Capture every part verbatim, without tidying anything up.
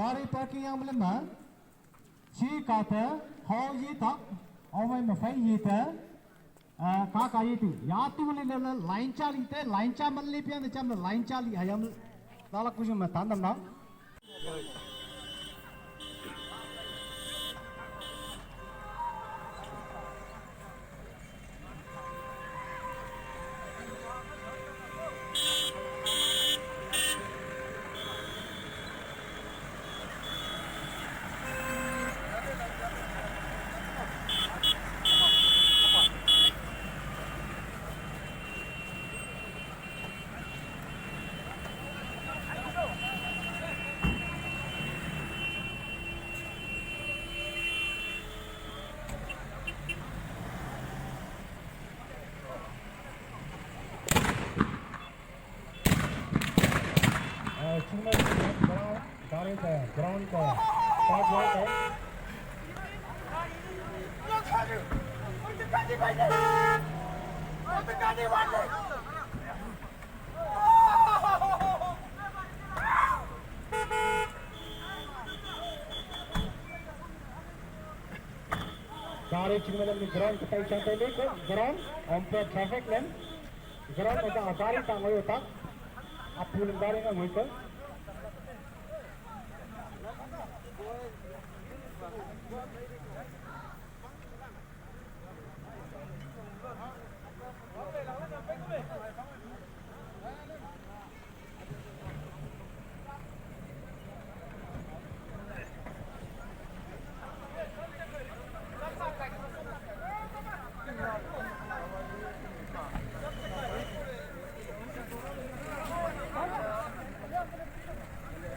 Gari parking yang belum mah. Chi kata, hau ye tak, awai mafai ye ta, ah, ka ka ye tu. Ya tu le le le, line cha li te, line cha man le pian te cham le line cha li hayam, lala kuchum ma tandam na. Eh, cuma ground, ground ke, ground ke, ground ke. Gari chingmalam ni ground katai chantai le ko ground, ompe traffic lem. Ground kata gari ta ngoi otak. Apu lem gari nga ngoi ko.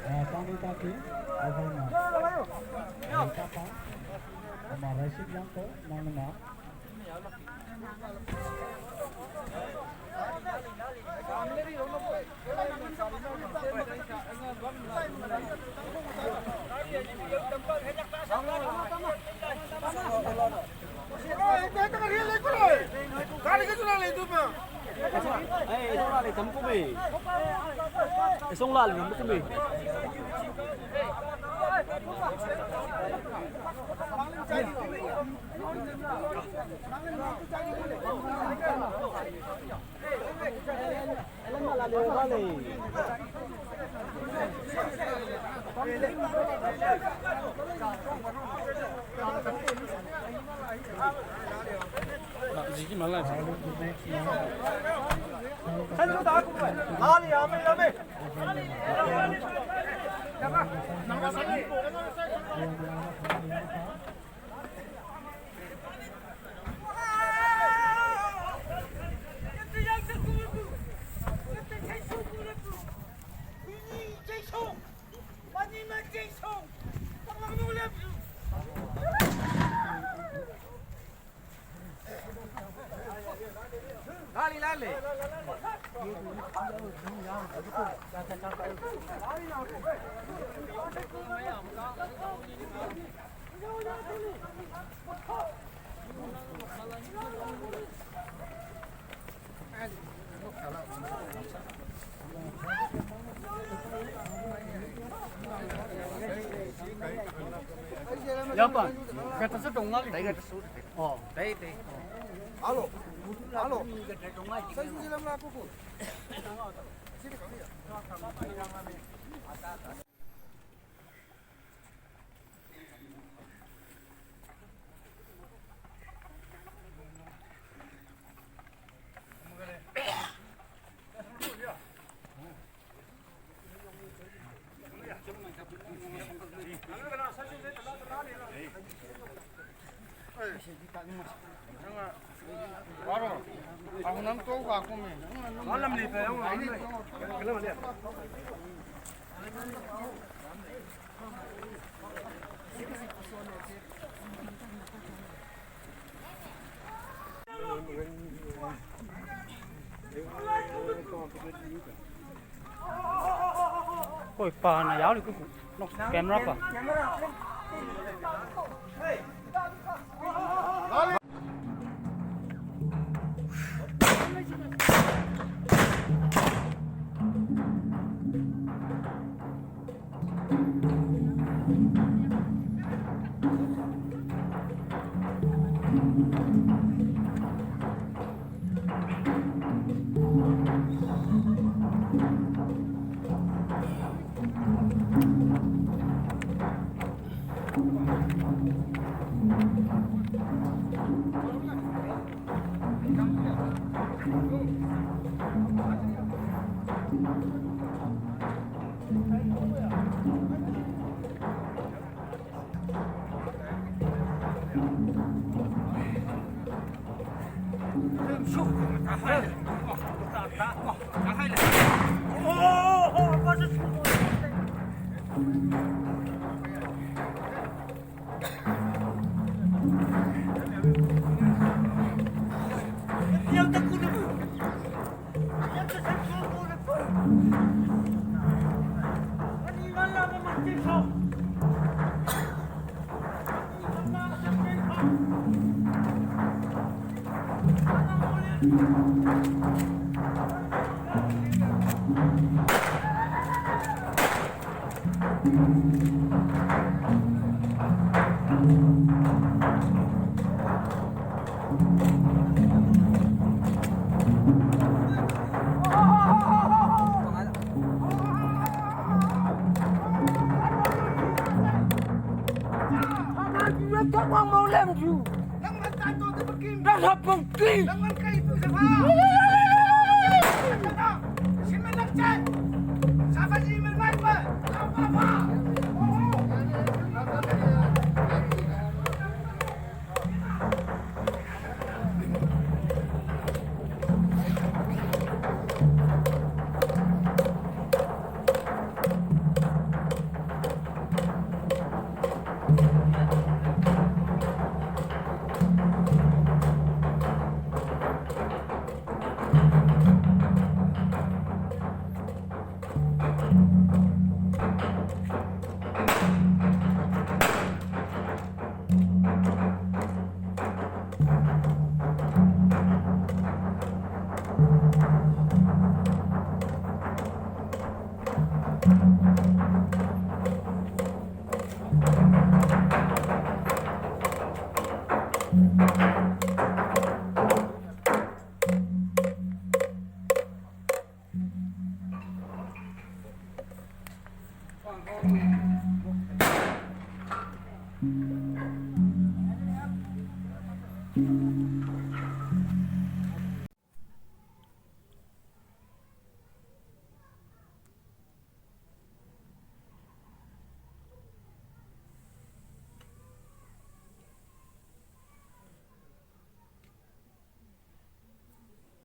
Ah, kami taki, Alvana. Ay, kapa. Ama Rashid lang to, nang na. Eh, isong lali, tamko be. Isong lali, tamko be. Yapa, kata su donga li. Oh. Alo, alo. Saya sudah lama aku pun. Oi, pa na yau li ku ku. Nok camera pa.